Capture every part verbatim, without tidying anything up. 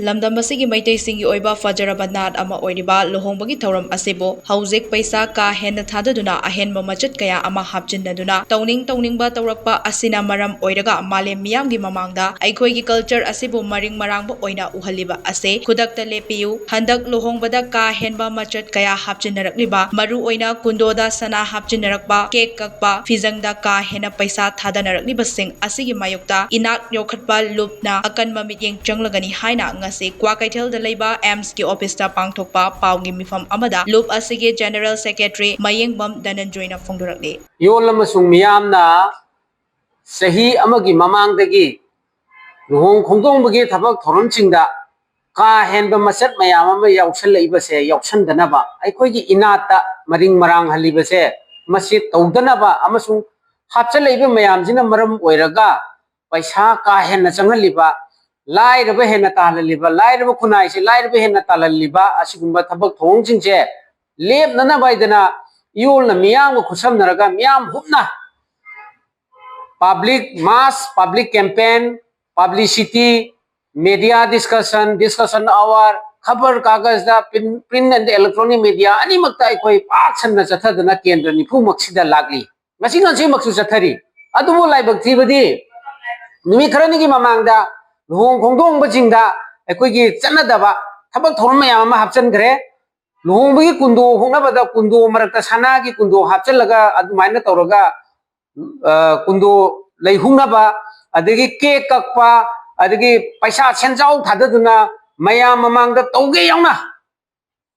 ꯂꯝꯗꯝ ꯑꯁꯤꯒꯤ ꯃꯩꯇꯩꯁꯤꯡꯒꯤ ꯑꯣꯏꯕ ꯐꯖꯔꯕ ꯅꯥꯠ ꯑꯃ ꯑꯣꯏꯔꯤꯕ ꯂꯨꯍꯣꯡꯕꯒꯤ ꯊꯧꯔꯝ ꯑꯁꯤꯕꯨ ꯍꯧꯖꯤꯛ ꯄꯩꯁꯥ ꯀꯥ ꯍꯦꯟꯅ ꯊꯥꯗꯗꯨꯅ ꯑꯍꯦꯟꯕ ꯃꯆꯠ ꯀꯌꯥ ꯑꯃ ꯍꯥꯞꯆꯤꯟꯅꯗꯨꯅ ꯇꯧꯅꯤꯡ ꯇꯧꯅꯤꯡꯕ ꯇꯧꯔꯛꯄ ꯑꯁꯤꯅ ꯃꯔꯝ ꯑꯣꯏꯔꯒ ꯃꯥꯂꯦꯝ ꯃꯤꯌꯥꯝꯒꯤ ꯃꯃꯥꯡꯗ ꯑꯩꯈꯣꯏꯒꯤ culture ꯑꯁꯤꯕꯨ ꯃꯔꯤꯡ ꯃꯔꯥꯡꯕ ꯑꯣꯏꯅ ꯎꯍꯜꯂꯤꯕ ꯑꯁꯤ ꯈꯨꯗꯛꯇ ꯂꯦꯞꯄꯤꯌꯨ꯫ ꯍꯟꯗꯛ ꯂꯨꯍꯣꯡꯕꯗ ꯀꯥ ꯍꯦꯟꯕ ꯃꯆꯠ ꯀꯌꯥ ꯍꯥꯞꯆꯤꯟꯅꯔꯛꯂꯤꯕ, ꯃꯔꯨ ꯑꯣꯏꯅ ꯀꯨꯟꯗꯣꯗ ꯁꯅꯥ ꯍꯥꯞꯆꯤꯟꯅꯔꯛꯄ, cake ꯀꯛꯄ, ꯐꯤꯖꯪꯗ ꯀꯥ ꯍꯦꯟꯅ ꯄꯩꯁꯥ ꯊꯥꯗꯅꯔꯛꯂꯤꯕꯁꯤꯡ ꯑꯁꯤꯒꯤ ꯃꯥꯌꯣꯛꯇ ꯏꯅꯥꯠ ꯌꯣꯛꯈꯠꯄ ꯂꯨꯞꯅ ꯑꯀꯟꯕ ꯃꯤꯠꯌꯦꯡ ꯆꯪꯂꯒꯅꯤ ꯍꯥꯏꯅ ꯉꯁꯤ ꯀ꯭ꯋꯥꯀꯩꯊꯦꯜꯗ ꯂꯩꯕ ꯑꯦꯝꯁꯀꯤ ꯑꯣꯐꯤꯁꯇ ꯄꯥꯡꯊꯣꯛꯄ ꯄꯥꯎꯒꯤ ꯃꯤꯐꯝ ꯑꯃꯗ ꯂꯨꯞ ꯑꯁꯤꯒꯤ General Secretary ꯃꯌꯦꯡꯕꯝ ꯙꯅꯟꯖꯣꯏꯅ ꯐꯣꯡꯗꯣꯔꯛꯂꯤ꯫ ꯃꯤꯌꯣꯜ ꯑꯃꯁꯨꯡ ꯃꯤꯌꯥꯝꯅ ꯆꯍꯤ ꯑꯃꯒꯤ ꯃꯃꯥꯡꯗꯒꯤ ꯂꯨꯍꯣꯡ ꯈꯣꯡꯗꯣꯡꯕꯒꯤ ꯊꯕꯛ ꯊꯧꯔꯝꯁꯤꯡꯗ ꯀꯥ ꯍꯦꯟꯕ ꯃꯆꯠ ꯃꯌꯥꯝ ꯑꯃ ꯌꯥꯎꯁꯜꯂꯛꯏꯕꯁꯦ ꯌꯥꯎꯁꯟꯗꯅꯕ, ꯑꯩꯈꯣꯏꯒꯤ ꯏꯅꯥꯠꯇ ꯃꯔꯤꯡ ꯃꯔꯥꯡꯍꯜꯂꯤꯕꯁꯦ ꯃꯁꯤ ꯇꯧꯗꯅꯕ ꯑꯃꯁꯨꯡ ꯍꯥꯞꯆꯜꯂꯛꯏꯕ ꯃꯌꯥꯝꯁꯤꯅ ꯃꯔꯝ ꯑꯣꯏꯔꯒ ꯄꯩꯁꯥ ꯀꯥ ꯍꯦꯟꯅ ꯆꯪꯍꯜꯂꯤꯕ, ꯂꯥꯏꯔꯕ ꯍꯦꯟꯅ ꯇꯥꯜꯍꯜꯂꯤꯕ, ꯂꯥꯏꯔꯕ ꯈꯨꯟꯅꯥꯏꯁꯦ ꯂꯥꯏꯔꯕ ꯍꯦꯟꯅ ꯇꯥꯜꯍꯜꯂꯤꯕ ꯑꯁꯤꯒꯨꯝꯕ ꯊꯕꯛ ꯊꯧꯑꯣꯡꯁꯤꯡꯁꯦ ꯂꯦꯞꯅꯅꯕ ꯍꯥꯏꯗꯅ ꯏꯌꯣꯜꯅ ꯃꯤꯌꯥꯝꯒ ꯈꯨꯠꯁꯝꯅꯔꯒ ꯃꯤꯌꯥꯝ ꯍꯨꯞꯅ public mass, public campaign, publicity, media discussion, discussion hour, ꯈꯕꯔ ꯀꯥꯒꯖꯗ, print and electronic media ꯑꯅꯤꯃꯛꯇ ꯑꯩꯈꯣꯏ ꯄꯥꯛ ꯁꯟꯅ ꯆꯠꯊꯗꯨꯅ ꯀꯦꯟꯗ꯭ꯔ ꯅꯤꯐꯨꯃꯛꯁꯤꯗ ꯂꯥꯛꯂꯤ꯫ ꯉꯁꯤ ꯉꯁꯤꯃꯛꯁꯨ ꯆꯠꯊꯔꯤ꯫ ꯑꯗꯨꯕꯨ ꯂꯥꯏꯕꯛ ꯊꯤꯕꯗꯤ ꯅꯨꯃꯤꯠ ꯈꯔꯅꯤꯒꯤ ꯃꯃꯥꯡꯗ ꯂꯨꯍꯣꯡ ꯈꯣꯡꯗꯣꯡꯕꯁꯤꯡꯗ ꯑꯩꯈꯣꯏꯒꯤ ꯆꯠꯅꯗꯕ ꯊꯕꯛ ꯊꯧꯔꯝ ꯃꯌꯥꯝ ꯑꯃ ꯍꯥꯞꯆꯤꯟꯈ꯭ꯔꯦ꯫ ꯂꯨꯍꯣꯡꯕꯒꯤ ꯀꯨꯟꯗꯣ ꯍꯨꯛꯅꯕꯗ ꯀꯨꯟꯗꯣ ꯃꯔꯛꯇ ꯁꯅꯥꯒꯤ ꯀꯨꯟꯗꯣ ꯍꯥꯞꯆꯤꯜꯂꯒ ꯑꯗꯨꯃꯥꯏꯅ ꯇꯧꯔꯒ, ꯑ, ꯀꯨꯟꯗꯣ ꯂꯩ ꯍꯨꯛꯅꯕ, ꯑꯗꯒꯤ cake ꯀꯛꯄ, ꯑꯗꯒꯤ ꯄꯩꯁꯥ ꯁꯦꯟꯖꯥꯎ ꯊꯥꯗꯗꯨꯅ ꯃꯌꯥꯝ ꯃꯃꯥꯡꯗ ꯇꯧꯒꯦ ꯌꯥꯎꯅ,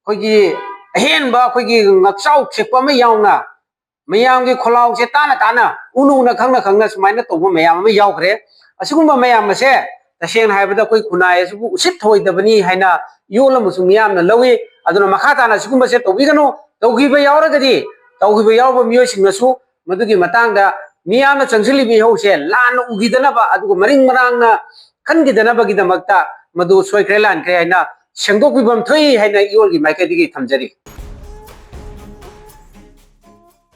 ꯑꯩꯈꯣꯏꯒꯤ ꯑꯍꯦꯟꯕ ꯑꯩꯈꯣꯏꯒꯤ ꯉꯛꯆꯥꯎ ꯊꯦꯛꯄ ꯑꯃ ꯌꯥꯎꯅ ꯃꯌꯥꯝꯒꯤ ꯈꯣꯜꯂꯥꯎꯁꯦ ꯇꯥꯅ ꯇꯥꯅ, ꯎꯅ ꯎꯅ ꯈꯪꯅ ꯈꯪꯅ ꯁꯨꯃꯥꯏꯅ ꯇꯧꯕ ꯃꯌꯥꯝ ꯑꯃ ꯌꯥꯎꯈ꯭ꯔꯦ꯫ ꯑꯁꯤꯒꯨꯝꯕ ꯃꯌꯥꯝ ꯑꯁꯦ ꯇꯁꯦꯡꯅ ꯍꯥꯏꯕꯗ ꯑꯩꯈꯣꯏ ꯈꯨꯟꯅꯥꯏ ꯑꯁꯤꯕꯨ ꯎꯁꯤꯠ ꯊꯑꯣꯏꯗꯕꯅꯤ ꯍꯥꯏꯅ ꯏꯌꯣꯜ ꯑꯃꯁꯨ ꯃꯤꯌꯥꯝꯅ ꯂꯧꯏ꯫ ꯑꯗꯨꯅ ꯃꯈꯥ ꯇꯥꯅ ꯑꯁꯤꯒꯨꯝꯕꯁꯦ ꯇꯧꯕꯤꯒꯅꯨ꯫ ꯇꯧꯈꯤꯕ ꯌꯥꯎꯔꯒꯗꯤ ꯇꯧꯈꯤꯕ ꯌꯥꯎꯔꯕ ꯃꯤꯑꯣꯏꯁꯤꯡꯅꯁꯨ ꯃꯗꯨꯒꯤ ꯃꯇꯥꯡꯗ ꯃꯤꯌꯥꯝꯅ ꯆꯪꯁꯤꯜꯂꯤꯕ ꯏꯍꯧꯁꯦ ꯂꯥꯟꯅ ꯎꯈꯤꯗꯅꯕ, ꯑꯗꯨꯒ ꯃꯔꯤꯡ ꯃꯔꯥꯡꯅ ꯈꯟꯈꯤꯗꯅꯕꯒꯤꯗꯃꯛꯇ ꯃꯗꯨ ꯁꯣꯏꯈ꯭ꯔꯦ ꯂꯥꯟꯈ꯭ꯔꯦ ꯍꯥꯏꯅ ꯁꯦꯡꯗꯣꯛꯄꯤꯐꯝ ꯊꯣꯛꯏ ꯍꯥꯏꯅ ꯏꯌꯣꯜꯒꯤ ꯃꯥꯏꯀꯩꯗꯒꯤ ꯊꯝꯖꯔꯤ꯫